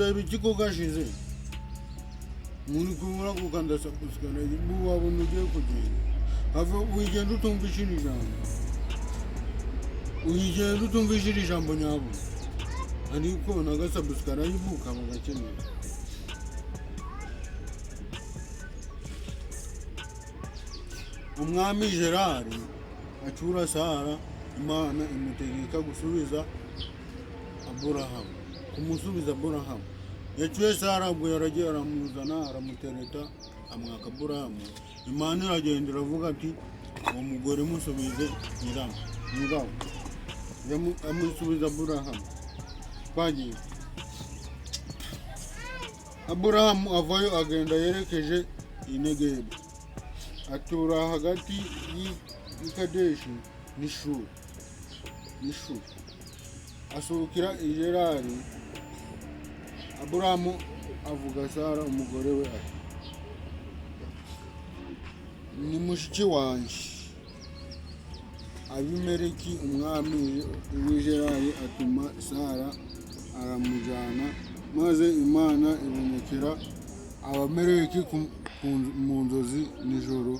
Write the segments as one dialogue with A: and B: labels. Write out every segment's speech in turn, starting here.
A: Kureba iki ko gashize muri kubura gukanda subscribe, wabona ugiye kugenda, have wigenda utumva iri jambo, wigenda utumva iri jambo nyabo, ariko n'agasubscribe kaba gakenewe. Umwami Gerari acyura Sara, Imana imutegeka gusubiza Aburahamu, kumusubiza Aburahamu. Yacyuye Sara, ubwo yaragiye aramuzana, aramutereta, amwaka Aburahamu. Imana iragenda iravuga ati: "Uwo mugore musubize nyirawo." Amusubiza Aburahamu. Twagiye. Aburahamu avayo, agenda yerekeje i Negebu, atura hagati y'i Kadeshi n'Ishuri, asohokera i Gerari. Aburahamu avuga Sara umugore we ati: "Ni mushiki wanjye." Abimeleki umwami w'i Gerari atuma Sara, aramujyana. Maze Imana ibonekera Abimeleki mu nzozi nijoro,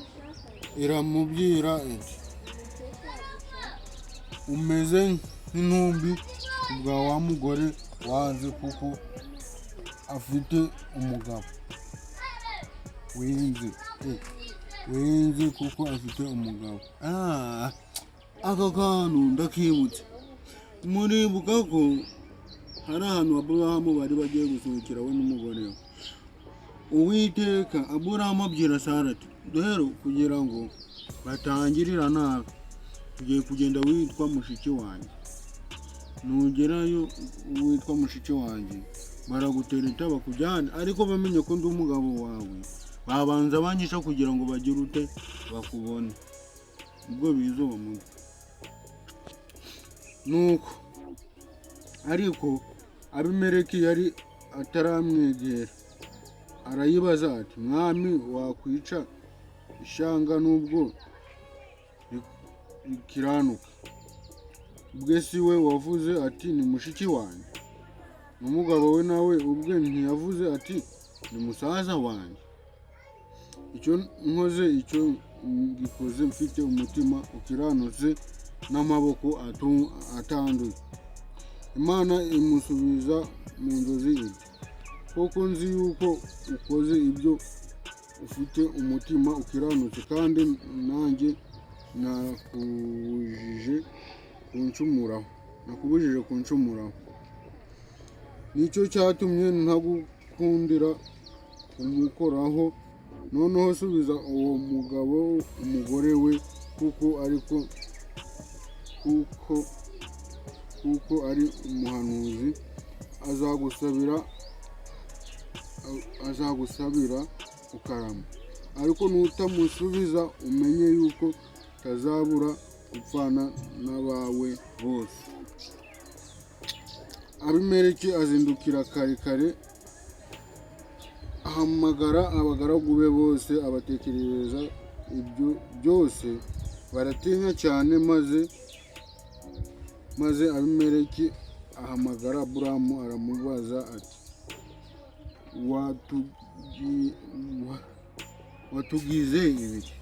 A: iramubwira iti: "Umeze nk'intumbi bwa wa mugore wanze, kuko afite umugabo wenze, wenze kuko afite umugabo." Ah, aka kantu ndakibutse. Muribuka ko hari ahantu Aburahamu bari bagiye gusohokera, we n'umugore we. Uwiteka Aburahamu abwira Sara ati: "Rero kugira ngo batangirira nabi, ugiye kugenda witwa mushiki wanjye. Nugerayo witwa mushiki wanjye, baragutereta bakujyane, ariko bamenye ko ndi umugabo wawe, babanza banyica kugira ngo bagire ute? Bakubone." Ubwo bize uwo mutwe. Nuko ariko Abimeleki yari ataramwegera, arayibaza ati: "Mwami, wakwica ishyanga nubwo rikiranuka? Ubwe si we wavuze ati: 'Ni mushiki wanjye'? N'umugabo we nawe ubwe ntiyavuze ati: 'Ni musaza wanjye'? Icyo nkoze, icyo ngikoze mfite umutima ukiranutse n'amaboko atanduye." Imana imusubiza mu nzozi iti: "Koko nzi yuko ukoze ibyo ufite umutima ukiranutse, kandi nanjye nakubujije kuncumuraho, nakubujije kuncumuraho. Nicyo cyatumye ntagukundira kumukoraho. Noneho subiza uwo mugabo umugore we, kuko ariko kuko ari umuhanuzi, azagusabira ukarama. Ariko nutamusubiza, umenye yuko utazabura gupfana n'abawe bose." Abimeleki azindukira kare kare, ahamagara abagaragu be bose, abatekerereza ibyo byose, baratinya cyane. Maze Abimeleki ahamagara Aburahamu, aramubaza ati: "Watugize ibiki?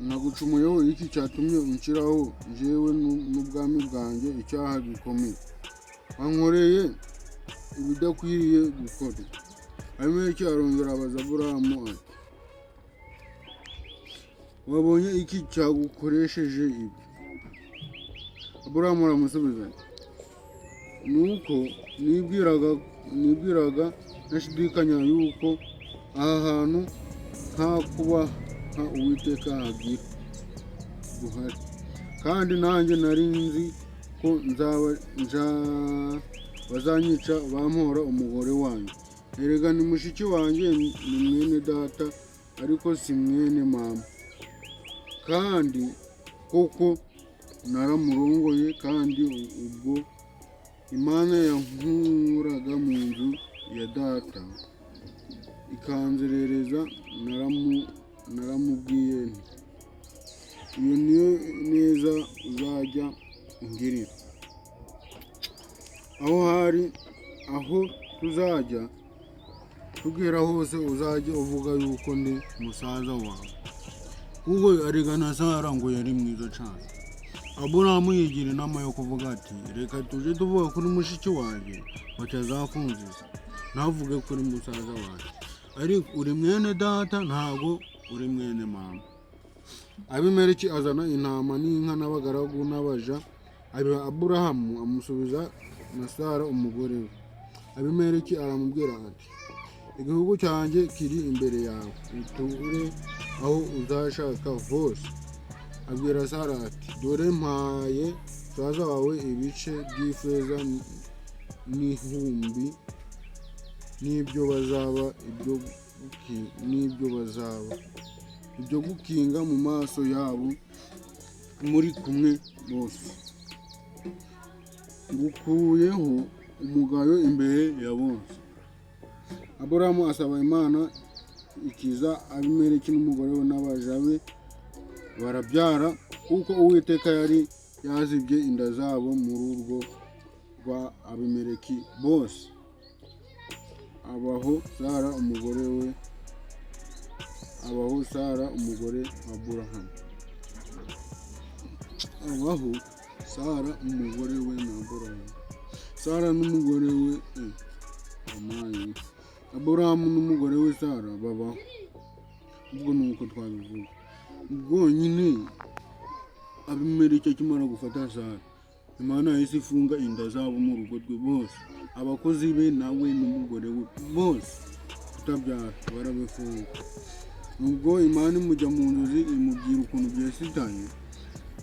A: Nagucumuyeho iki cyatumye unshyiraho njyewe n'ubwami bwanjye icyaha gikomeye? Wankoreye ibidakwiriye gukora." Abimeleki arongera abaza Aburahamu ati: "Wabonye iki cyagukoresheje ibyo?" Aburahamu aramusubiza ati: "Nuko nibwiraga ntashidikanya yuko aha hantu nta kubaha Uwiteka hagira guhari, kandi nanjye nari nzi ko nzaba bazanyica bampora umugore wanjye. Erega ni mushiki wanjye, ni mwene data ariko si mwene mama. Kandi koko naramurongoye. Kandi ubwo Imana yankuraga mu nzu ya data ikanzerereza, naramubwiye nti: 'Iyo niyo neza uzajya ungirira.' Aho hari Aho tuzajya tugera hose, uzajya uvuga yuko ndi musaza wawe, kuko arega na Sara ngo yari mwiza cyane. Aburahamu yigira inama yo kuvuga ati: "Reka tujye tuvuga kuri mushiki wanjye, batazakunziza, ntavuge kuri musaza wanjye, ariko uri mwene data, ntago uri mwene mama." Abimeleki azana intama n'inka n'abagaragu n'abaja, abiha Aburahamu, amusubiza na Sara umugore we. Abimeleki aramubwira ati: "Igihugu cyanjye kiri imbere yawe, uture aho uzashaka hose." Abwira Sara ati: "Dore mpaye musaza wawe ibice by'ifeza n'ihumbi n'ibyo bazaba ibyo gukinga mu maso yabo muri kumwe bose. Ngukuyeho umugayo imbere ya bose." Aburahamu asaba Imana, ikiza Abimeleki n'umugore we n'abaja be, barabyara, kuko Uwiteka yari yazibye inda zabo mu rugo rwa Abimeleki bose. Abaho Sara umugore we, abaho Sara umugore wa Aburahamu, abaho Sara umugore we na Aburahamu, Sara n'umugore we, amayi, Aburahamu n'umugore we Sara babaho. Ubwo ni uko twabivuga. Ubwo nyine Abimeleki akimara gufata Sara, Imana yahise ifunga inda zabo mu rugo rwe bose, abakozi be nawe n'umugore we bose, kutabyara barabifunga. Ubwo Imana imujya mu nzozi, imubwira ukuntu byesitaye.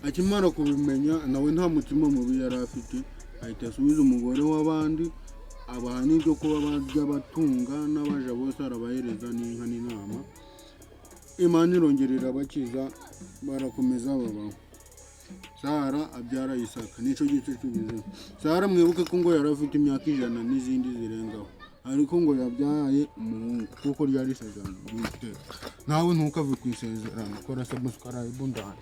A: Akimara kubimenya, nawe nta mutima mubi yari afite, ahita asubiza umugore w'abandi, abaha n'ibyo kuba barya, batunga n'abaja bose arabahereza n'inka n'intama. Imana irongera irabakiza, barakomeza babaho. Sara abyara Isaka, nicyo gice tugezeho. Sara, mwibuke ko ngo yari afite imyaka 100 n'izindi zirengaho, ariko ngo yabyaye umuhungu kuko ryari isezerano ry'Uwiteka. Nawe ntukave ku isezerano, kora subscribe ndani.